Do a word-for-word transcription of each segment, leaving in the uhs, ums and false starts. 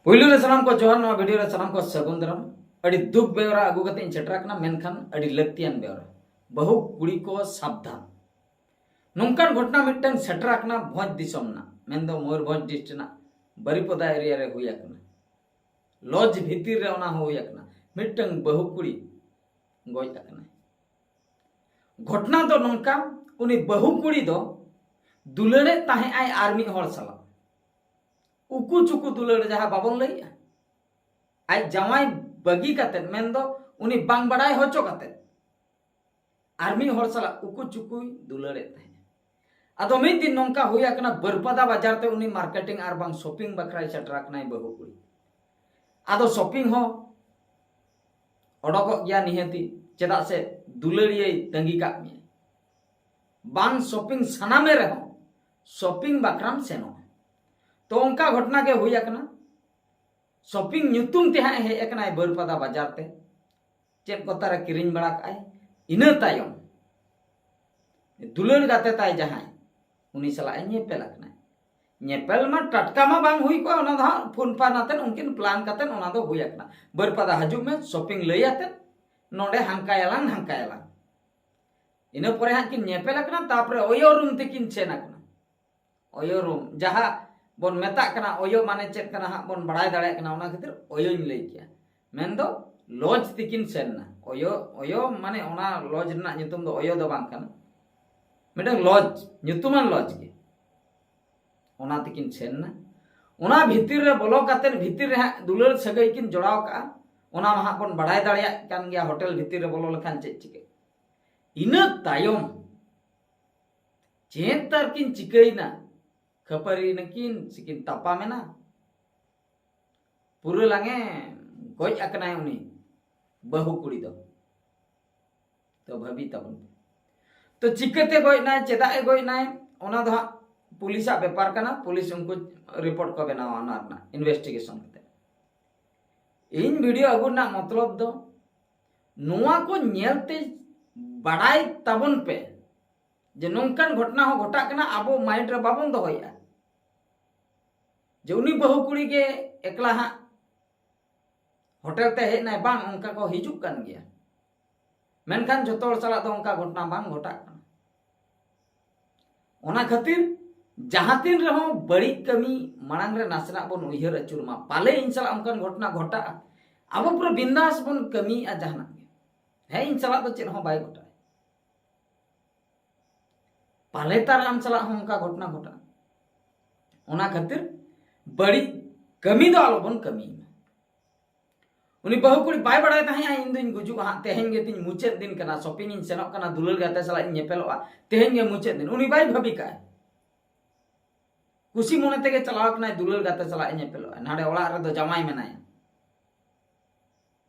ᱯᱩᱭᱞᱩ ᱨᱮ ᱥᱟᱱᱟᱢ ᱠᱚ ᱡᱚᱦᱟᱨ, ᱱᱚᱣᱟ ᱵᱷᱤᱰᱤᱭᱳ ᱨᱮ ᱥᱟᱱᱟᱢ ᱠᱚ ᱥᱟᱹᱜᱩᱱ ᱫᱟᱨᱟᱢ᱾ ᱟᱹᱰᱤ ᱫᱩᱠ ᱵᱮᱣᱨᱟ ᱟᱹᱜᱩ ᱠᱟᱛᱮ ᱤᱧ ᱥᱮᱴᱮᱨ ᱟᱠᱟᱱᱟ, ᱢᱮᱱᱠᱷᱟᱱ ᱟᱹᱰᱤ ᱞᱟᱹᱠᱛᱤᱭᱟᱱ ᱵᱮᱣᱨᱟ᱾ ᱵᱟᱹᱦᱩ ᱠᱩᱲᱤ ᱠᱚ ᱥᱟᱵᱫᱷᱟᱱ᱾ ᱱᱚᱝᱠᱟᱱ ᱜᱷᱚᱴᱚᱱᱟ ᱢᱤᱫᱴᱟᱝ ᱥᱮᱴᱮᱨ ᱟᱠᱟᱱᱟ ᱵᱷᱚᱸᱡᱽ ᱫᱤᱥᱚᱢ ᱨᱮᱱᱟᱜ, ᱢᱮᱱᱫᱚ ᱢᱚᱭᱩᱨᱵᱷᱚᱸᱡᱽ ᱰᱤᱥᱴᱨᱤᱠᱴ ᱨᱮᱱᱟᱜ ᱵᱟᱨᱤᱯᱚᱫᱟ ᱮᱨᱤᱭᱟ ᱨᱮ ᱦᱩᱭ ᱟᱠᱟᱱᱟ᱾ ᱞᱚᱡᱽ ᱵᱷᱤᱛᱤᱨ ᱨᱮ ᱚᱱᱟ ᱦᱚᱸ ᱦᱩᱭ ᱟᱠᱟᱱᱟ, ᱢᱤᱫᱴᱟᱝ ᱵᱟᱹᱦᱩ ᱠᱩᱲᱤ ᱜᱚᱡ ᱟᱠᱟᱱᱟᱭ᱾ ᱜᱷᱚᱴᱚᱱᱟ ᱫᱚ ᱱᱚᱝᱠᱟ, ᱩᱱᱤ ᱵᱟᱹᱦᱩ ᱠᱩᱲᱤ ᱫᱚ ᱫᱩᱞᱟᱹᱲᱮᱫ ᱛᱟᱦᱮᱸ ᱟᱭ ᱟᱨ ᱢᱤᱫ ᱦᱚᱲ ᱥᱟᱞᱟᱜ᱾ ᱩᱠᱩ ᱪᱩᱠᱩ ᱫᱩᱞᱟᱹᱲ ᱡᱟᱦᱟᱸ ᱵᱟᱵᱚᱱ ᱞᱟᱹᱭᱮᱜᱼᱟ, ᱟᱡ ᱡᱟᱶᱟᱭ ᱵᱟᱹᱜᱤ ᱠᱟᱛᱮᱫ, ᱢᱮᱱᱫᱚ ᱩᱱᱤ ᱵᱟᱝ ᱵᱟᱲᱟᱭ ᱦᱚᱪᱚ ᱠᱟᱛᱮᱫ ᱟᱨ ᱢᱤᱫ ᱦᱚᱲ ᱥᱟᱞᱟᱜ ᱩᱠᱩ ᱪᱩᱠᱩᱭ ᱫᱩᱞᱟᱹᱲᱮᱫ ᱛᱟᱦᱮᱸᱫ᱾ ᱟᱫᱚ ᱢᱤᱫ ᱫᱤᱱ ᱱᱚᱝᱠᱟ ᱦᱩᱭ ᱟᱠᱟᱱᱟ, ᱵᱟᱹᱨᱯᱟᱫᱟ ᱵᱟᱡᱟᱨ ᱛᱮ ᱩᱱᱤ ᱢᱟᱨᱠᱮᱴᱤᱝ ᱟᱨ ᱵᱟᱝ ᱥᱚᱯᱤᱝ ᱵᱟᱠᱷᱨᱟᱭ ᱥᱮᱴᱮᱨ ᱟᱠᱟᱱᱟᱭ ᱵᱟᱹᱦᱩ ᱠᱩᱲᱤ᱾ ᱟᱫᱚ ᱥᱚᱯᱤᱝ ᱦᱚᱸ ᱚᱰᱚᱠᱚᱜ ᱜᱮᱭᱟ ᱱᱤᱦᱟᱹᱛᱤ, ᱪᱮᱫᱟᱜ ᱥᱮ ᱫᱩᱞᱟᱹᱲᱤᱭᱟᱹᱭ ᱛᱟᱺᱜᱤ ᱠᱟᱜ ᱢᱮᱭᱟ᱾ ᱵᱟᱝ ᱥᱚᱯᱤᱝ ᱥᱟᱱᱟᱢᱮ ᱨᱮᱦᱚᱸ ᱥᱚᱯᱤᱝ ᱵᱟᱠᱷᱨᱟᱢ ᱥᱮᱱᱚᱜᱼᱟ᱾ ᱛᱚ ᱚᱱᱠᱟ ᱜᱷᱚᱴᱚᱱᱟ ᱜᱮ ᱦᱩᱭ ᱟᱠᱟᱱᱟ᱾ ᱥᱚᱯᱤᱝ ᱧᱩᱛᱩᱢ ᱛᱮ ᱦᱟᱸᱜ ᱦᱮᱡ ᱟᱠᱟᱱᱟᱭ ᱵᱟᱹᱨᱯᱟᱫᱟ ᱵᱟᱡᱟᱨ ᱛᱮ, ᱪᱮᱫ ᱠᱚ ᱛᱟᱨᱟ ᱠᱤᱨᱤᱧ ᱵᱟᱲᱟ ᱠᱟᱜᱼᱟᱭ᱾ ᱤᱱᱟᱹ ᱛᱟᱭᱚᱢ ᱫᱩᱞᱟᱹᱲ ᱜᱟᱛᱮ ᱛᱟᱭ ᱡᱟᱦᱟᱸᱭ, ᱩᱱᱤ ᱥᱟᱞᱟᱜ ᱮ ᱧᱮᱯᱮᱞ ᱟᱠᱟᱱᱟᱭ᱾ ᱧᱮᱯᱮᱞ ᱢᱟ ᱴᱟᱴᱠᱟ ᱢᱟ ᱵᱟᱝ ᱦᱩᱭ ᱠᱚᱜᱼᱟ, ᱚᱱᱟ ᱫᱚ ᱦᱟᱸᱜ ᱯᱷᱳᱱ ᱯᱷᱟᱱ ᱟᱛᱮᱫ ᱩᱱᱠᱤᱱ ᱯᱞᱟᱱ ᱠᱟᱛᱮᱫ ᱚᱱᱟ ᱫᱚ ᱦᱩᱭ ᱟᱠᱟᱱᱟ᱾ ᱵᱟᱹᱨᱯᱟᱫᱟ ᱦᱤᱡᱩᱜ ᱢᱮ, ᱥᱚᱯᱤᱝ ᱞᱟᱹᱭ ᱟᱛᱮᱫ ᱱᱚᱰᱮ ᱦᱟᱱᱠᱟᱭᱟᱞᱟᱝ ᱱᱷᱟᱝᱠᱟᱭᱟᱞᱟᱝ᱾ ᱤᱱᱟᱹ ᱯᱚᱨᱮ ᱦᱟᱸᱜ ᱠᱤᱱ ᱧᱮᱯᱮᱞ ᱟᱠᱟᱱᱟ, ᱛᱟᱨᱯᱚᱨᱮ ᱚᱭᱚ ᱨᱩᱢ ᱛᱮᱠᱤᱱ ᱥᱮᱱ ᱟᱠᱟᱱᱟ᱾ ᱚᱭᱚ ᱨᱩᱢ ᱡᱟᱦᱟᱸ ᱵᱚᱱ ᱢᱮᱛᱟᱜ ᱠᱟᱱᱟ, ᱚᱭᱚ ᱢᱟᱱᱮ ᱪᱮᱫ ᱠᱟᱱᱟ ᱦᱟᱸᱜ ᱵᱚᱱ ᱵᱟᱲᱟᱭ ᱫᱟᱲᱮᱭᱟᱜ ᱠᱟᱱᱟ, ᱚᱱᱟ ᱠᱷᱟᱹᱛᱤᱨ ᱚᱭᱚᱧ ᱞᱟᱹᱭ ᱠᱮᱜᱼᱟ᱾ ᱢᱮᱱᱫᱚ ᱞᱚᱡᱽ ᱛᱮᱠᱤᱱ ᱥᱮᱱ ᱮᱱᱟ᱾ ᱚᱭᱚ, ᱚᱭᱚ ᱢᱟᱱᱮ ᱚᱱᱟ ᱞᱚᱡᱽ ᱨᱮᱱᱟᱜ ᱧᱩᱛᱩᱢ ᱫᱚ ᱚᱭᱚ ᱫᱚ ᱵᱟᱝ ᱠᱟᱱᱟ, ᱢᱤᱫᱴᱟᱝ ᱞᱚᱡᱽ, ᱧᱩᱛᱩᱢᱟᱱ ᱞᱚᱡᱽ ᱜᱮ᱾ ᱚᱱᱟ ᱛᱮᱠᱤᱱ ᱥᱮᱱ ᱮᱱᱟ᱾ ᱚᱱᱟ ᱵᱷᱤᱛᱤᱨ ᱨᱮ ᱵᱚᱞᱚ ᱠᱟᱛᱮᱫ ᱵᱷᱤᱛᱤᱨ ᱨᱮ ᱦᱟᱸᱜ ᱫᱩᱞᱟᱹᱲ ᱥᱟᱹᱜᱟᱹᱭ ᱠᱤᱱ ᱡᱚᱲᱟᱣ ᱠᱟᱜᱼᱟ, ᱚᱱᱟ ᱢᱟ ᱦᱟᱸᱜ ᱵᱚᱱ ᱵᱟᱲᱟᱭ ᱫᱟᱲᱮᱭᱟᱜ ᱠᱟᱱ ᱜᱮᱭᱟ, ᱦᱳᱴᱮᱞ ᱵᱷᱤᱛᱤᱨ ᱨᱮ ᱵᱚᱞᱚ ᱞᱮᱠᱷᱟᱱ ᱪᱮᱫ ᱪᱤᱠᱟᱹᱜᱼᱟ᱾ ᱤᱱᱟᱹ ᱛᱟᱭᱚᱢ ᱪᱮᱫ ᱛᱟᱨ ᱠᱤᱱ ᱪᱤᱠᱟᱹᱭᱮᱱᱟ, ᱠᱷᱟᱹᱯᱟᱹᱨᱤ ᱱᱟᱹᱠᱤᱱ ᱥᱮᱠᱤᱱ ᱛᱟᱯᱟᱢᱮᱱᱟ, ᱯᱩᱨᱟᱹ ᱞᱟᱝᱮ ᱜᱚᱡ ᱟᱠᱟᱱᱟᱭ ᱩᱱᱤ ᱵᱟᱹᱦᱩ ᱠᱩᱲᱤ ᱫᱚ᱾ ᱛᱚ ᱵᱷᱟᱹᱵᱤ ᱛᱟᱵᱚᱱ ᱯᱮ᱾ ᱛᱚ ᱪᱤᱠᱟᱹᱛᱮ ᱜᱚᱡ ᱱᱟᱭ, ᱪᱮᱫᱟᱜ ᱮ ᱜᱚᱡ ᱱᱟᱭ, ᱚᱱᱟ ᱫᱚ ᱦᱟᱸᱜ ᱯᱩᱞᱤᱥᱟᱜ ᱵᱮᱯᱟᱨ ᱠᱟᱱᱟ, ᱯᱩᱞᱤᱥ ᱩᱱᱠᱩ ᱨᱤᱯᱳᱨᱴ ᱠᱚ ᱵᱮᱱᱟᱣᱟ ᱚᱱᱟ ᱨᱮᱱᱟᱜ ᱤᱱᱵᱷᱮᱥᱴᱤᱜᱮᱥᱚᱱ ᱠᱟᱛᱮ᱾ ᱤᱧ ᱵᱷᱤᱰᱤᱭᱳ ᱟᱹᱜᱩ ᱨᱮᱱᱟᱜ ᱢᱚᱛᱞᱚᱵ ᱫᱚ ᱱᱚᱣᱟ ᱠᱚ ᱧᱮᱞᱛᱮ ᱵᱟᱲᱟᱭ ᱛᱟᱵᱚᱱ ᱯᱮ ᱡᱮ ᱱᱚᱝᱠᱟᱱ ᱜᱷᱚᱴᱚᱱᱟ ᱦᱚᱸ ᱜᱷᱚᱴᱟᱜ ᱠᱟᱱᱟ, ᱟᱵᱚ ᱢᱟᱭᱤᱱᱰ ᱨᱮ ᱵᱟᱵᱚᱱ ᱫᱚᱦᱚᱭᱮᱫᱼᱟ᱾ ᱡᱮ ᱩᱱᱤ ᱵᱟᱹᱦᱩ ᱠᱩᱲᱤ ᱜᱮ ᱮᱠᱞᱟ ᱦᱟᱸᱜ ᱦᱳᱴᱮᱞ ᱛᱮ ᱦᱮᱡ ᱮᱱᱟᱭ, ᱵᱟᱝ, ᱚᱱᱠᱟ ᱠᱚ ᱦᱤᱡᱩᱜ ᱠᱟᱱ ᱜᱮᱭᱟ᱾ ᱢᱮᱱᱠᱷᱟᱱ ᱡᱷᱚᱛᱚ ᱦᱚᱲ ᱥᱟᱞᱟᱜ ᱫᱚ ᱚᱱᱠᱟ ᱜᱷᱚᱴᱚᱱᱟ ᱵᱟᱝ ᱜᱷᱚᱴᱟᱜ ᱠᱟᱱᱟ᱾ ᱚᱱᱟ ᱠᱷᱟᱹᱛᱤᱨ ᱡᱟᱦᱟᱸ ᱛᱤᱱ ᱨᱮᱦᱚᱸ ᱵᱟᱹᱲᱤᱡ ᱠᱟᱹᱢᱤ ᱢᱟᱲᱟᱝ ᱨᱮ ᱱᱟᱥᱮᱱᱟᱜ ᱵᱚᱱ ᱩᱭᱦᱟᱹᱨ ᱟᱹᱪᱩᱨ ᱢᱟ, ᱯᱟᱞᱮ ᱤᱧ ᱥᱟᱞᱟᱜ ᱚᱱᱠᱟᱱ ᱜᱷᱚᱴᱚᱱᱟ ᱜᱷᱚᱴᱟᱜᱼᱟ᱾ ᱟᱵᱚ ᱯᱩᱨᱟᱹ ᱵᱤᱱᱫᱟᱥ ᱵᱚᱱ ᱠᱟᱹᱢᱤᱭᱮᱫᱼᱟ ᱡᱟᱦᱟᱱᱟᱜ ᱜᱮ, ᱦᱮᱸ, ᱤᱧ ᱥᱟᱞᱟᱜ ᱫᱚ ᱪᱮᱫ ᱦᱚᱸ ᱵᱟᱭ ᱜᱷᱚᱴᱟᱜᱼᱟ, ᱯᱟᱞᱮ ᱛᱟᱨ ᱟᱢ ᱥᱟᱞᱟᱜ ᱦᱚᱸ ᱚᱱᱠᱟ ᱜᱷᱚᱴᱚᱱᱟ ᱜᱷᱚᱴᱟᱜᱼᱟ᱾ ᱚᱱᱟ ᱠᱷᱟᱹᱛᱤᱨ ᱵᱟᱹᱲᱤᱡ ᱠᱟᱹᱢᱤ ᱫᱚ ᱟᱞᱚᱵᱚᱱ ᱠᱟᱹᱢᱤᱭ ᱢᱟ᱾ ᱩᱱᱤ ᱵᱟᱹᱦᱩ ᱠᱩᱲᱤ ᱵᱟᱭ ᱵᱟᱲᱟᱭ ᱛᱟᱦᱮᱸᱜᱼᱟ, "ᱤᱧ ᱫᱩᱧ ᱜᱩᱡᱩᱜᱼᱟ ᱦᱟᱸᱜ, ᱛᱮᱦᱮᱧ ᱜᱮ ᱛᱤᱧ ᱢᱩᱪᱟᱹᱫ ᱫᱤᱱ ᱠᱟᱱᱟ, ᱥᱚᱯᱤᱝ ᱤᱧ ᱥᱮᱱᱚᱜ ᱠᱟᱱᱟ, ᱫᱩᱞᱟᱹᱲ ᱜᱟᱛᱮ ᱥᱟᱞᱟᱜ ᱤᱧ ᱧᱮᱯᱮᱞᱚᱜᱼᱟ, ᱛᱮᱦᱮᱧ ᱜᱮ ᱢᱩᱪᱟᱹᱫ ᱫᱤᱱ", ᱩᱱᱤ ᱵᱟᱭ ᱵᱷᱟᱹᱵᱤ ᱠᱟᱜᱼᱟ᱾ ᱠᱩᱥᱤ ᱢᱚᱱᱮ ᱛᱮᱜᱮ ᱪᱟᱞᱟᱣ ᱠᱟᱱᱟᱭ, ᱫᱩᱞᱟᱹᱲ ᱜᱟᱛᱮ ᱥᱟᱞᱟᱜ ᱮ ᱧᱮᱯᱮᱞᱚᱜᱼᱟ, ᱱᱟᱰᱮ ᱚᱲᱟᱜ ᱨᱮᱫᱚ ᱡᱟᱢᱟᱭ ᱢᱮᱱᱟᱭᱟ,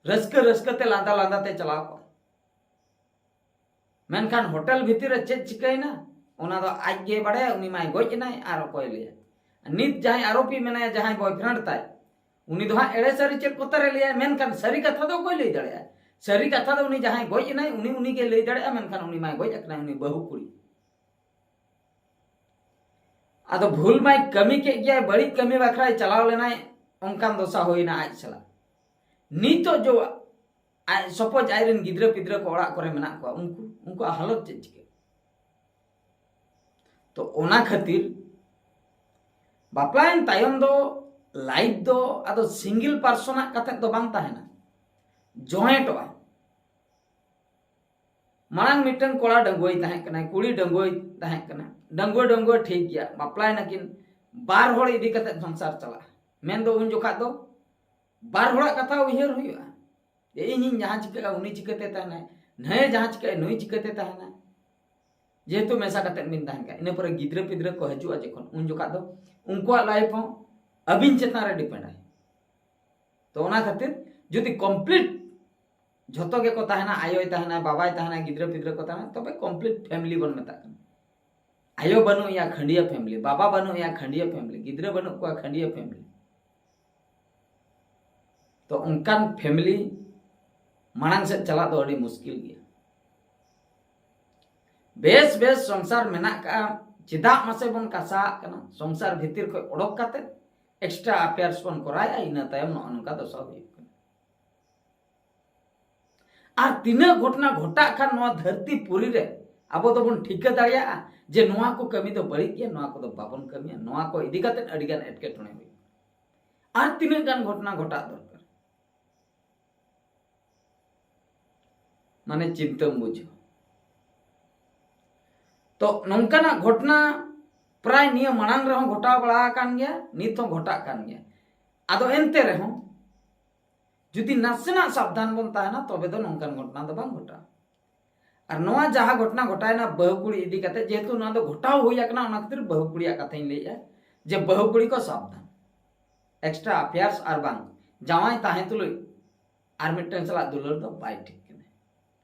ᱨᱟᱹᱥᱠᱟᱹ ᱨᱟᱹᱥᱠᱟᱹ ᱛᱮ ᱞᱟᱸᱫᱟ ᱞᱟᱸᱫᱟ ᱛᱮ ᱪᱟᱞᱟᱣ ᱠᱚᱜᱼᱟ᱾ ᱢᱮᱱᱠᱷᱟᱱ ᱦᱳᱴᱮᱞ ᱵᱷᱤᱛᱤᱨ ᱨᱮ ᱪᱮᱫ ᱪᱤᱠᱟᱹᱭᱮᱱᱟ, ᱚᱱᱟ ᱫᱚ ᱟᱡ ᱜᱮᱭ ᱵᱟᱲᱟᱭᱟ, ᱩᱱᱤ ᱢᱟᱭ ᱜᱚᱡ ᱮᱱᱟᱭ, ᱟᱨ ᱚᱠᱚᱭ ᱞᱟᱹᱭᱟ? ᱱᱤᱛ ᱡᱟᱦᱟᱸᱭ ᱟᱨᱳᱯᱤ ᱢᱮᱱᱟᱭᱟ, ᱡᱟᱦᱟᱸᱭ ᱵᱚᱭᱯᱷᱨᱮᱱᱰ ᱛᱟᱭ, ᱩᱱᱤ ᱫᱚ ᱦᱟᱸᱜ ᱮᱲᱮ ᱥᱟᱹᱨᱤ ᱪᱮᱫ ᱠᱚᱛᱟ ᱨᱮ ᱞᱟᱹᱭᱟᱭ, ᱢᱮᱱᱠᱷᱟᱱ ᱥᱟᱹᱨᱤ ᱠᱟᱛᱷᱟ ᱫᱚ ᱚᱠᱚᱭ ᱞᱟᱹᱭ ᱫᱟᱲᱮᱭᱟᱜᱼᱟ? ᱥᱟᱹᱨᱤ ᱠᱟᱛᱷᱟ ᱫᱚ ᱩᱱᱤ ᱡᱟᱦᱟᱸᱭ ᱜᱚᱡ ᱮᱱᱟᱭ, ᱩᱱᱤ, ᱩᱱᱤ ᱜᱮ ᱞᱟᱹᱭ ᱫᱟᱲᱮᱭᱟᱜᱼᱟ, ᱢᱮᱱᱠᱷᱟᱱ ᱩᱱᱤ ᱢᱟᱭ ᱜᱚᱡ ᱟᱠᱟᱱᱟᱭ, ᱩᱱᱤ ᱵᱟᱹᱦᱩ ᱠᱩᱲᱤ᱾ ᱟᱫᱚ ᱵᱷᱩᱞ ᱢᱟᱭ ᱠᱟᱹᱢᱤ ᱠᱮᱫ ᱜᱮᱭᱟᱭ, ᱵᱟᱹᱲᱤᱡ ᱠᱟᱹᱢᱤ ᱵᱟᱠᱷᱨᱟᱭ ᱪᱟᱞᱟᱣ ᱞᱮᱱᱟᱭ, ᱚᱱᱠᱟᱱ ᱫᱚᱥᱟ ᱦᱩᱭᱱᱟ ᱟᱡ ᱥᱟᱞᱟᱜ᱾ ᱱᱤᱛᱚᱜ ᱡᱚ ᱟᱡ, ᱥᱟᱯᱳᱡᱽ ᱟᱡᱨᱮᱱ ᱜᱤᱫᱽᱨᱟᱹ ᱯᱤᱫᱽᱨᱟᱹ ᱠᱚ ᱚᱲᱟᱜ ᱠᱚᱨᱮ ᱢᱮᱱᱟᱜ ᱠᱚᱣᱟ, ᱩᱱᱠᱩ, ᱩᱱᱠᱩᱣᱟᱜ ᱦᱟᱞᱚᱛ ᱪᱮᱫ ᱪᱤᱠᱟᱹᱜᱼᱟ? ᱛᱚ ᱚᱱᱟ ᱠᱷᱟᱹᱛᱤᱨ ᱵᱟᱯᱞᱟᱭᱮᱱ ᱛᱟᱭᱚᱢ ᱫᱚ ᱞᱟᱭᱤᱯᱷ ᱫᱚ ᱟᱫᱚ ᱥᱤᱝᱜᱮᱞ ᱯᱟᱨᱥᱚᱱᱟᱜ ᱠᱟᱛᱮ ᱫᱚ ᱵᱟᱝ ᱛᱟᱦᱮᱱᱟ, ᱡᱚᱭᱮᱱᱴᱚᱜᱼᱟ᱾ ᱢᱟᱲᱟᱝ ᱢᱤᱫᱴᱟᱝ ᱠᱚᱲᱟ ᱰᱟᱺᱜᱩᱣᱟᱹᱭ ᱛᱟᱦᱮᱸ ᱠᱟᱱᱟᱭ, ᱠᱩᱲᱤ ᱰᱟᱺᱜᱩᱣᱟᱹᱭ ᱛᱟᱦᱮᱸ ᱠᱟᱱᱟ, ᱰᱟᱺᱜᱩᱣᱟᱹ ᱰᱟᱺᱜᱩᱣᱟᱹ ᱴᱷᱤᱠ ᱜᱮᱭᱟ, ᱵᱟᱯᱞᱟᱭ ᱱᱟᱹᱠᱤᱱ, ᱵᱟᱨ ᱦᱚᱲ ᱤᱫᱤ ᱠᱟᱛᱮ ᱥᱚᱝᱥᱟᱨ ᱪᱟᱞᱟᱜᱼᱟ᱾ ᱢᱮᱱᱫᱚ ᱩᱱ ᱡᱚᱠᱷᱟᱜ ᱫᱚ ᱵᱟᱨ ᱦᱚᱲᱟᱜ ᱠᱟᱛᱷᱟ ᱩᱭᱦᱟᱹᱨ ᱦᱩᱭᱩᱜᱼᱟ, ᱡᱮ ᱤᱧᱤᱧ ᱡᱟᱦᱟᱸ ᱪᱤᱠᱟᱹᱜᱼᱟ, ᱩᱱᱤ ᱪᱤᱠᱟᱹᱛᱮ ᱛᱟᱦᱮᱱᱟᱭ, ᱱᱟᱹᱭ ᱡᱟᱦᱟᱸ ᱪᱤᱠᱟᱹᱜᱼᱟ, ᱱᱩᱭ ᱪᱤᱠᱟᱹᱛᱮ ᱛᱟᱦᱮᱱᱟᱭ᱾ ᱡᱮᱦᱮᱛᱩ ᱢᱮᱥᱟ ᱠᱟᱛᱮ ᱵᱤᱱ ᱛᱟᱦᱮᱱ ᱠᱷᱟᱱ, ᱤᱱᱟᱹ ᱯᱚᱨᱮ ᱜᱤᱫᱽᱨᱟᱹ ᱯᱤᱫᱽᱨᱟᱹ ᱠᱚ ᱦᱤᱡᱩᱜᱼᱟ ᱡᱚᱠᱷᱚᱱ, ᱩᱱ ᱡᱚᱠᱷᱟᱜ ᱫᱚ ᱩᱱᱠᱩᱣᱟᱜ ᱞᱟᱭᱤᱯᱷ ᱦᱚᱸ ᱟᱹᱵᱤᱱ ᱪᱮᱛᱟᱱ ᱨᱮ ᱰᱤᱯᱮᱱᱰ ᱟᱭ᱾ ᱛᱚ ᱚᱱᱟ ᱠᱷᱟᱹᱛᱤᱨ ᱡᱩᱫᱤ ᱠᱚᱢᱯᱞᱤᱴ ᱡᱷᱚᱛᱚ ᱜᱮᱠᱚ ᱛᱟᱦᱮᱱᱟ, ᱟᱭᱳᱭ ᱛᱟᱦᱮᱱᱟ, ᱵᱟᱵᱟᱭ ᱛᱟᱦᱮᱱᱟ, ᱜᱤᱫᱽᱨᱟᱹ ᱯᱤᱫᱽᱨᱟᱹ ᱠᱚ ᱛᱟᱦᱮᱱᱟ, ᱛᱚᱵᱮ ᱠᱚᱢᱯᱞᱤᱴ ᱯᱷᱮᱢᱤᱞᱤ ᱵᱚᱱ ᱢᱮᱛᱟᱜ ᱠᱟᱱᱟ᱾ ᱟᱭᱳ ᱵᱟᱹᱱᱩᱜ ᱮᱭᱟ, ᱠᱷᱟᱹᱱᱰᱤᱭᱟᱹ ᱯᱷᱮᱢᱤᱞᱤ, ᱵᱟᱵᱟ ᱵᱟᱹᱱᱩᱜ ᱮᱭᱟ, ᱠᱷᱟᱹᱱᱰᱤᱭᱟᱹ ᱯᱷᱮᱢᱤᱞᱤ, ᱜᱤᱫᱽᱨᱟᱹ ᱵᱟᱹᱱᱩᱜ ᱠᱚᱣᱟ, ᱠᱷᱟᱹᱱᱰᱤᱭᱟᱹ ᱯᱷᱮᱢᱤᱞᱤ᱾ ᱛᱚ ᱚᱱᱠᱟᱱ ᱯᱷᱮᱢᱤᱞᱤ ᱢᱟᱲᱟᱝ ᱥᱮᱫ ᱪᱟᱞᱟᱜ ᱫᱚ ᱟᱹᱰᱤ ᱢᱩᱥᱠᱤᱞ ᱜᱮᱭᱟ᱾ ᱵᱮᱥ ᱵᱮᱥ ᱥᱚᱝᱥᱟᱨ ᱢᱮᱱᱟᱜ ᱠᱟᱜᱼᱟ, ᱪᱮᱫᱟᱜ ᱢᱟᱥᱮ ᱵᱚᱱ ᱠᱟᱥᱟᱦᱟᱜ ᱠᱟᱱᱟ? ᱥᱚᱝᱥᱟᱨ ᱵᱷᱤᱛᱤᱨ ᱠᱷᱚᱱ ᱚᱰᱚᱠ ᱠᱟᱛᱮ ᱮᱠᱥᱴᱨᱟ ᱟᱯᱷᱮᱭᱟᱨᱥ ᱵᱚᱱ ᱠᱚᱨᱟᱣᱮᱫᱼᱟ, ᱤᱱᱟᱹ ᱛᱟᱭᱚᱢ ᱱᱚᱜᱼᱚ ᱱᱚᱝᱠᱟ ᱫᱚᱥᱟ ᱦᱩᱭᱩᱜ ᱠᱟᱱᱟ᱾ ᱟᱨ ᱛᱤᱱᱟᱹᱜ ᱜᱷᱚᱴᱚᱱᱟ ᱜᱷᱚᱴᱟᱜ ᱠᱷᱟᱱ ᱱᱚᱣᱟ ᱫᱷᱟᱹᱨᱛᱤ ᱯᱩᱨᱤ ᱨᱮ ᱟᱵᱚ ᱫᱚᱵᱚᱱ ᱴᱷᱤᱠᱟᱹ ᱫᱟᱲᱮᱭᱟᱜᱼᱟ ᱡᱮ ᱱᱚᱣᱟ ᱠᱚ ᱠᱟᱹᱢᱤ ᱫᱚ ᱵᱟᱹᱲᱤᱡ ᱜᱮᱭᱟ, ᱱᱚᱣᱟ ᱠᱚᱫᱚ ᱵᱟᱵᱚᱱ ᱠᱟᱹᱢᱤᱭᱟ, ᱱᱚᱣᱟ ᱠᱚ ᱤᱫᱤ ᱠᱟᱛᱮ ᱟᱹᱰᱤᱜᱟᱱ ᱮᱴᱠᱮᱴᱚᱬᱮ ᱦᱩᱭᱩᱜᱼᱟ᱾ ᱟᱨ ᱛᱤᱱᱟᱹᱜ ᱜᱟᱱ ᱜᱷᱚᱴᱚᱱᱟ ᱜᱷᱚᱴᱟᱜ ᱫᱚᱨᱠᱟᱨ? ᱢᱟᱱᱮ ᱪᱤᱱᱛᱟᱹᱢ ᱵᱩᱡᱷᱟᱹᱣ᱾ ᱛᱚ ᱱᱚᱝᱠᱟᱱᱟᱜ ᱜᱷᱚᱴᱚᱱᱟ ᱯᱨᱟᱭ ᱱᱤᱭᱟᱹ ᱢᱟᱲᱟᱝ ᱨᱮᱦᱚᱸ ᱜᱷᱚᱴᱟᱣ ᱵᱟᱲᱟ ᱟᱠᱟᱱ ᱜᱮᱭᱟ, ᱱᱤᱛ ᱦᱚᱸ ᱜᱷᱚᱴᱟᱜ ᱠᱟᱱ ᱜᱮᱭᱟ᱾ ᱟᱫᱚ ᱮᱱᱛᱮ ᱨᱮᱦᱚᱸ ᱡᱩᱫᱤ ᱱᱟᱥᱮᱱᱟᱜ ᱥᱟᱵᱫᱷᱟᱱ ᱵᱚᱱ ᱛᱟᱦᱮᱱᱟ, ᱛᱚᱵᱮ ᱫᱚ ᱱᱚᱝᱠᱟᱱ ᱜᱷᱚᱴᱚᱱᱟ ᱫᱚ ᱵᱟᱝ ᱜᱷᱚᱴᱟᱜᱼᱟ᱾ ᱟᱨ ᱱᱚᱣᱟ ᱡᱟᱦᱟᱸ ᱜᱷᱚᱴᱚᱱᱟ ᱜᱷᱚᱴᱟᱣᱮᱱᱟ ᱵᱟᱹᱦᱩ ᱠᱩᱲᱤ ᱤᱫᱤ ᱠᱟᱛᱮ, ᱡᱮᱦᱮᱛᱩ ᱱᱚᱣᱟ ᱫᱚ ᱜᱷᱚᱴᱟᱣ ᱦᱩᱭ ᱟᱠᱟᱱᱟ, ᱚᱱᱟ ᱠᱷᱟᱹᱛᱤᱨ ᱵᱟᱹᱦᱩ ᱠᱩᱲᱤᱭᱟᱜ ᱠᱟᱛᱷᱟᱧ ᱞᱟᱹᱭᱮᱫᱼᱟ ᱡᱮ ᱵᱟᱹᱦᱩ ᱠᱩᱲᱤ ᱠᱚ ᱥᱟᱵᱫᱷᱟᱱ, ᱮᱠᱥᱴᱨᱟ ᱟᱯᱷᱮᱭᱟᱨᱥ ᱟᱨ ᱵᱟᱝ ᱡᱟᱶᱟᱭ ᱛᱟᱦᱮᱸ ᱛᱩᱞᱩᱡ ᱟᱨ ᱢᱤᱫᱴᱟᱝ ᱥᱟᱞᱟᱜ ᱫᱩᱞᱟᱹᱲ ᱫᱚ ᱵᱟᱭ ᱴᱷᱤᱠ ᱠᱟᱱᱟ᱾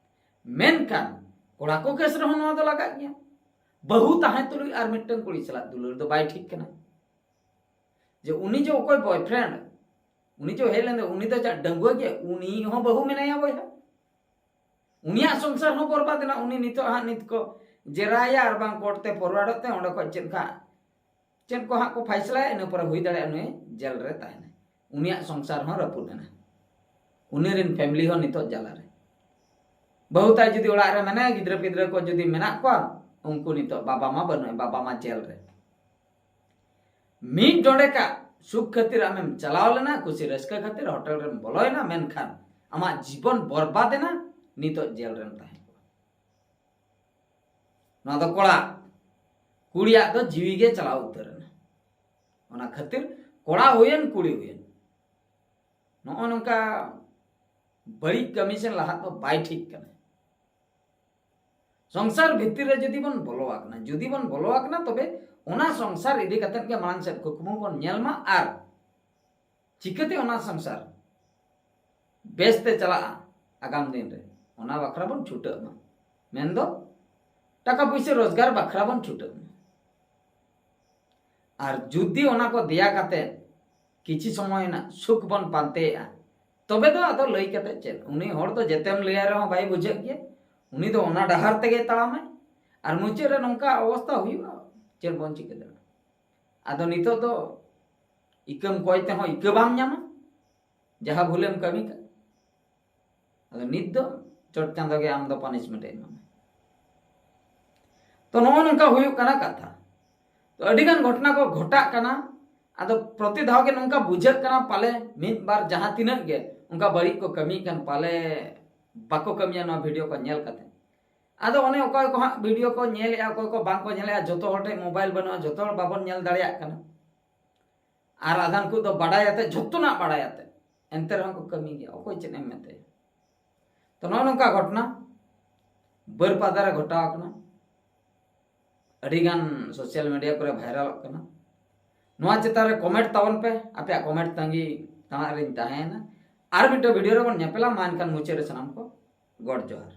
ᱢᱮᱱᱠᱷᱟᱱ ᱠᱚᱲᱟ ᱠᱚ ᱠᱮᱥ ᱨᱮᱦᱚᱸ ᱱᱚᱣᱟ ᱫᱚ ᱞᱟᱜᱟᱜ ᱜᱮᱭᱟ᱾ ᱵᱟᱹᱦᱩ ᱛᱟᱦᱮᱸ ᱛᱩᱞᱩᱡ ᱟᱨ ᱢᱤᱫᱴᱟᱝ ᱠᱩᱲᱤ ᱥᱟᱞᱟᱜ ᱫᱩᱞᱟᱹᱲ ᱫᱚ ᱵᱟᱭ ᱴᱷᱤᱠ ᱠᱟᱱᱟ᱾ ᱡᱮ ᱩᱱᱤ ᱡᱮ ᱚᱠᱚᱭ ᱵᱚᱭᱯᱷᱨᱮᱱᱰ, ᱩᱱᱤ ᱡᱮ ᱦᱮᱡ ᱞᱮᱱ ᱫᱚ, ᱩᱱᱤ ᱫᱚ ᱪᱮᱫ ᱰᱟᱺᱜᱩᱣᱟᱹ ᱜᱮ? ᱩᱱᱤ ᱦᱚᱸ ᱵᱟᱹᱦᱩ ᱢᱮᱱᱟᱭᱟ ᱵᱚᱭᱦᱟ᱾ ᱩᱱᱤᱭᱟᱜ ᱥᱚᱝᱥᱟᱨ ᱦᱚᱸ ᱵᱚᱨᱵᱟᱫ ᱮᱱᱟ᱾ ᱩᱱᱤ ᱱᱤᱛᱚᱜ ᱦᱟᱸᱜ ᱱᱤᱛ ᱠᱚ ᱡᱮᱨᱟᱭᱟ ᱟᱨ ᱵᱟᱝ ᱠᱳᱨᱴ ᱛᱮ ᱯᱷᱚᱨᱣᱟᱨᱰᱚᱜ ᱛᱮ ᱚᱸᱰᱮ ᱠᱷᱚᱡ ᱪᱮᱫ ᱠᱷᱟ-, ᱪᱮᱫ ᱠᱚ ᱦᱟᱸᱜ ᱠᱚ ᱯᱷᱟᱭᱥᱞᱟᱭᱟ, ᱤᱱᱟᱹ ᱯᱚᱨᱮ ᱦᱩᱭ ᱫᱟᱲᱮᱭᱟᱜᱼᱟ ᱱᱩᱭ ᱡᱮᱞ ᱨᱮ ᱛᱟᱦᱮᱱᱟ᱾ ᱩᱱᱤᱭᱟᱜ ᱥᱚᱝᱥᱟᱨ ᱦᱚᱸ ᱨᱟᱹᱯᱩᱫ ᱮᱱᱟ, ᱩᱱᱤ ᱨᱮᱱ ᱯᱷᱮᱢᱤᱞᱤ ᱦᱚᱸ ᱱᱤᱛᱚᱜ ᱡᱟᱞᱟ ᱨᱮ᱾ ᱵᱟᱹᱦᱩ ᱛᱟᱭ ᱡᱩᱫᱤ ᱚᱲᱟᱜ ᱨᱮ ᱢᱮᱱᱟᱭᱟ, ᱜᱤᱫᱽᱨᱟᱹ ᱯᱤᱫᱽᱨᱟᱹ ᱠᱚ ᱡᱩᱫᱤ ᱢᱮᱱᱟᱜ ᱠᱚᱣᱟ, ᱩᱱᱠᱩ ᱱᱤᱛᱚᱜ ᱵᱟᱵᱟ ᱢᱟ ᱵᱟᱹᱱᱩᱜᱼᱟ, ᱵᱟᱵᱟ ᱢᱟ ᱡᱮᱞ ᱨᱮ᱾ ᱢᱤᱫ ᱰᱚᱸᱰᱮᱠᱟᱜ ᱥᱩᱠ ᱠᱷᱟᱹᱛᱤᱨ ᱟᱢᱮᱢ ᱪᱟᱞᱟᱣ ᱞᱮᱱᱟ, ᱠᱩᱥᱤ ᱨᱟᱹᱥᱠᱟᱹ ᱠᱷᱟᱹᱛᱤᱨ ᱦᱳᱴᱮᱞ ᱨᱮᱢ ᱵᱚᱞᱚᱭᱮᱱᱟ, ᱢᱮᱱᱠᱷᱟᱱ ᱟᱢᱟᱜ ᱡᱤᱵᱚᱱ ᱵᱚᱨᱵᱟᱫ ᱮᱱᱟ, ᱱᱤᱛᱚᱜ ᱡᱮᱞ ᱨᱮᱢ ᱛᱟᱦᱮᱸ ᱠᱚᱜᱼᱟ᱾ ᱱᱚᱣᱟ ᱫᱚ ᱠᱚᱲᱟ, ᱠᱩᱲᱤᱭᱟᱜ ᱫᱚ ᱡᱤᱣᱤ ᱜᱮ ᱪᱟᱞᱟᱣ ᱩᱛᱟᱹᱨ ᱮᱱᱟ᱾ ᱚᱱᱟ ᱠᱷᱟᱹᱛᱤᱨ ᱠᱚᱲᱟ ᱦᱩᱭᱮᱱ ᱠᱩᱲᱤ ᱦᱩᱭᱮᱱ, ᱱᱚᱜᱼᱚ ᱱᱚᱝᱠᱟ ᱵᱟᱹᱲᱤᱡ ᱠᱟᱹᱢᱤ ᱥᱮᱱ ᱞᱟᱦᱟᱜ ᱫᱚ ᱵᱟᱭ ᱴᱷᱤᱠ ᱠᱟᱱᱟ᱾ ᱥᱚᱝᱥᱟᱨ ᱵᱷᱤᱛᱤᱨ ᱨᱮ ᱡᱩᱫᱤ ᱵᱚᱱ ᱵᱚᱞᱚ ᱟᱠᱟᱱᱟ, ᱡᱩᱫᱤ ᱵᱚᱱ ᱵᱚᱞᱚ ᱟᱠᱟᱱᱟ, ᱛᱚᱵᱮ ᱚᱱᱟ ᱥᱚᱝᱥᱟᱨ ᱤᱫᱤ ᱠᱟᱛᱮᱫ ᱜᱮ ᱢᱟᱲᱟᱝ ᱥᱮᱫ ᱠᱩᱠᱢᱩ ᱵᱚᱱ ᱧᱮᱞ ᱢᱟ᱾ ᱟᱨ ᱪᱤᱠᱟᱹᱛᱮ ᱚᱱᱟ ᱥᱚᱝᱥᱟᱨ ᱵᱮᱥᱛᱮ ᱪᱟᱞᱟᱜᱼᱟ ᱟᱜᱟᱢ ᱫᱤᱱ ᱨᱮ, ᱚᱱᱟ ᱵᱟᱠᱷᱨᱟ ᱵᱚᱱ ᱪᱷᱩᱴᱟᱹᱜ ᱢᱟ᱾ ᱢᱮᱱᱫᱚ ᱴᱟᱠᱟ ᱯᱩᱭᱥᱟᱹ ᱨᱳᱡᱽᱜᱟᱨ ᱵᱟᱠᱷᱨᱟ ᱵᱚᱱ ᱪᱷᱩᱴᱟᱹᱜ ᱢᱟ᱾ ᱟᱨ ᱡᱩᱫᱤ ᱚᱱᱟ ᱠᱚ ᱫᱮᱭᱟ ᱠᱟᱛᱮ ᱠᱤᱪᱷᱤ ᱥᱚᱢᱚᱭ ᱨᱮᱱᱟᱜ ᱥᱩᱠ ᱵᱚᱱ ᱯᱟᱱᱛᱮᱭᱮᱜᱼᱟ, ᱛᱚᱵᱮ ᱫᱚ ᱟᱫᱚ ᱞᱟᱹᱭ ᱠᱟᱛᱮ ᱪᱮᱫ? ᱩᱱᱤ ᱦᱚᱲ ᱫᱚ ᱡᱮᱛᱮᱢ ᱞᱟᱹᱭᱟᱭ ᱨᱮᱦᱚᱸ ᱵᱟᱭ ᱵᱩᱡᱷᱟᱹᱜ ᱜᱮᱭᱟ᱾ ᱩᱱᱤ ᱫᱚ ᱚᱱᱟ ᱰᱟᱦᱟᱨ ᱛᱮᱜᱮ ᱛᱟᱲᱟᱢᱟᱭ᱾ ᱟᱨ ᱢᱩᱪᱟᱹᱫ ᱨᱮ ᱱᱚᱝᱠᱟ ᱚᱵᱚᱥᱛᱟ ᱦᱩᱭᱩᱜᱼᱟ, ᱪᱮᱫ ᱵᱚᱱ ᱪᱤᱠᱟᱹ ᱫᱟᱲᱮᱭᱟᱜᱼᱟ? ᱟᱫᱚ ᱱᱤᱛᱚᱜ ᱫᱚ ᱤᱠᱟᱹᱢ ᱠᱚᱭ ᱛᱮᱦᱚᱸ ᱤᱠᱟᱹ ᱵᱟᱢ ᱧᱟᱢᱟ, ᱡᱟᱦᱟᱸ ᱵᱷᱩᱞᱮᱢ ᱠᱟᱹᱢᱤ ᱠᱟᱜ᱾ ᱟᱫᱚ ᱱᱤᱛ ᱫᱚ ᱪᱚᱴ ᱪᱟᱸᱫᱚ ᱜᱮ ᱟᱢ ᱫᱚ ᱯᱟᱱᱤᱥᱢᱮᱱᱴ ᱮ ᱮᱢᱟᱢᱟ᱾ ᱛᱚ ᱱᱚᱜᱼᱚ ᱱᱚᱝᱠᱟ ᱦᱩᱭᱩᱜ ᱠᱟᱱᱟ ᱠᱟᱛᱷᱟ᱾ ᱛᱚ ᱟᱹᱰᱤ ᱜᱟᱱ ᱜᱷᱚᱴᱚᱱᱟ ᱠᱚ ᱜᱷᱚᱴᱟᱜ ᱠᱟᱱᱟ᱾ ᱟᱫᱚ ᱯᱨᱚᱛᱤ ᱫᱷᱟᱣ ᱜᱮ ᱱᱚᱝᱠᱟ ᱵᱩᱡᱷᱟᱹᱜ ᱠᱟᱱᱟ, ᱯᱟᱞᱮ ᱢᱤᱫ ᱵᱟᱨ ᱡᱟᱦᱟᱸ ᱛᱤᱱᱟᱹᱜ ᱜᱮ ᱚᱱᱠᱟ ᱵᱟᱹᱲᱤᱡ ᱠᱚ ᱠᱟᱹᱢᱤᱭᱮᱫ ᱠᱟᱱ, ᱯᱟᱞᱮ ᱵᱟᱠᱚ ᱠᱟᱹᱢᱤᱭᱟ ᱱᱚᱣᱟ ᱵᱷᱤᱰᱤᱭᱳ ᱠᱚ ᱧᱮᱞ ᱠᱟᱛᱮ᱾ ᱟᱫᱚ ᱚᱱᱮ ᱚᱠᱚᱭ ᱠᱚ ᱦᱟᱸᱜ ᱵᱷᱤᱰᱤᱭᱳ ᱠᱚ ᱧᱮᱞᱮᱫᱼᱟ, ᱚᱠᱚᱭ ᱠᱚ ᱵᱟᱝ ᱠᱚ ᱧᱮᱞᱮᱫᱼᱟ, ᱡᱚᱛᱚ ᱦᱚᱲ ᱴᱷᱮᱱ ᱢᱳᱵᱟᱭᱤᱞ ᱵᱟᱹᱱᱩᱜᱼᱟ, ᱡᱚᱛᱚ ᱦᱚᱲ ᱵᱟᱵᱚᱱ ᱧᱮᱞ ᱫᱟᱲᱮᱭᱟᱜ ᱠᱟᱱᱟ᱾ ᱟᱨ ᱟᱫᱷᱟᱱ ᱠᱚ ᱫᱚ ᱵᱟᱰᱟᱭ ᱟᱛᱮ, ᱡᱚᱛᱚᱱᱟᱜ ᱵᱟᱰᱟᱭ ᱟᱛᱮ, ᱮᱱᱛᱮ ᱨᱮᱦᱚᱸ ᱠᱚ ᱠᱟᱹᱢᱤ ᱜᱮᱭᱟ, ᱚᱠᱚᱭ ᱪᱮᱫ ᱮᱢ ᱢᱮᱛᱟᱭᱟ᱾ ᱛᱚ ᱱᱚᱜᱼᱚ ᱱᱚᱝᱠᱟ ᱜᱷᱚᱴᱚᱱᱟ ᱵᱟᱹᱨᱯᱟᱫᱟ ᱨᱮ ᱜᱷᱚᱴᱟᱣ ᱟᱠᱟᱱᱟ᱾ ᱟᱹᱰᱤᱜᱟᱱ ᱥᱳᱥᱟᱞ ᱢᱤᱰᱤᱭᱟ ᱠᱚᱨᱮ ᱵᱷᱟᱭᱨᱟᱞᱚᱜ ᱠᱟᱱᱟ᱾ ᱱᱚᱣᱟ ᱪᱮᱛᱟᱱ ᱨᱮ ᱠᱚᱢᱮᱱᱴ ᱛᱟᱵᱚᱱ ᱯᱮ, ᱟᱯᱮᱭᱟᱜ ᱠᱚᱢᱮᱱᱴ ᱛᱟᱺᱜᱤ ᱛᱟᱬᱟᱜ ᱨᱤᱧ ᱛᱟᱦᱮᱸᱭᱮᱱᱟ᱾ ᱟᱨ ᱢᱤᱫᱴᱮᱱ ᱵᱷᱤᱰᱤᱭᱳ ᱨᱮᱵᱚᱱ ᱧᱮᱯᱮᱞᱟ, ᱢᱟ ᱮᱱᱠᱷᱟᱱ ᱢᱩᱪᱟᱹᱫ ᱨᱮ ᱥᱟᱱᱟᱢ ᱠᱚ ᱜᱚᱰ ᱡᱚᱦᱟᱨ᱾